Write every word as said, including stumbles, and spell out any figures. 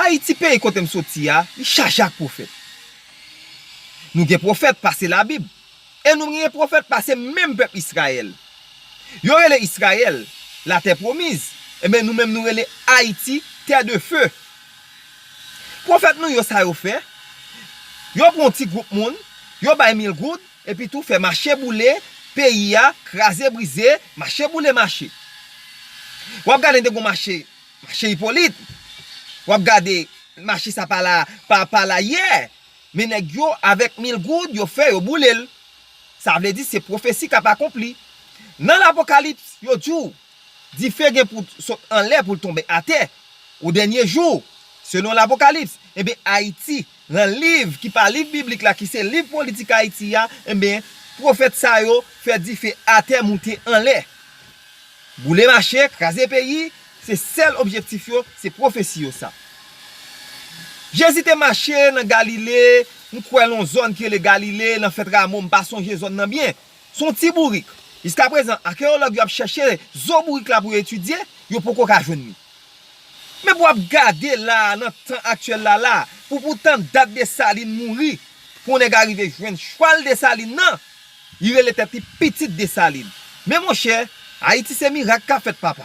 Ayiti, peyi kote m soti a, li chaje ak pwofèt. Nou gen pwofèt pase Labib. E nou gen pwofèt pase menm pèp Izrayèl. Yo rele Izrayèl latè pwomiz. Enben, nou menm nou rele Ayiti tè de fe. Pwofèt nou yo, sa yo fè? Yo pran yon ti gwoup moun, yo bay mil goud, epi tou fè mache boule peyi a, kraze brize, mache boule mache. W ap gade, te gon mache, mache Ipolit. W ap gade, mache sa pa la, pa, pa la yè. Men nèg yo, avèk mil goud, yo fè, yo boule l. Sa vle di se pwofesi k ap akonpli. Nan Lapokalips, yo di w, dife gen pou sot anlè, pou l tonbe atè. O dènye jou, selon Lapokalips, enben, Ayiti, nan liv ki pa liv biblik la, ki se liv politik Ayiti a, enben, pwofèt sa yo fè dife atè, moute anlè. Boule mache, kraze peyi, se sèl objektif yo, se pwofesi yo sa. Jezi te mache nan Galile, m kwè l yon zòn ki rele Galile, nan fèt Ramo, m pa sonje zòn nan byen. Se yon ti bourik. Jiskaprezan, akeyològ yo ap chèche zo bourik la pou yo etidye, yo poko ka jwenn li. Men pou w ap gade la, nan tan aktyèl la, la, pou, pou w tann dat Desalin mouri, pou yon nèg arive jwenn chwal Desalin nan, li rele tèt li pitit Desalin. Men monchè, Ayiti se mirak k ap fèt, papa.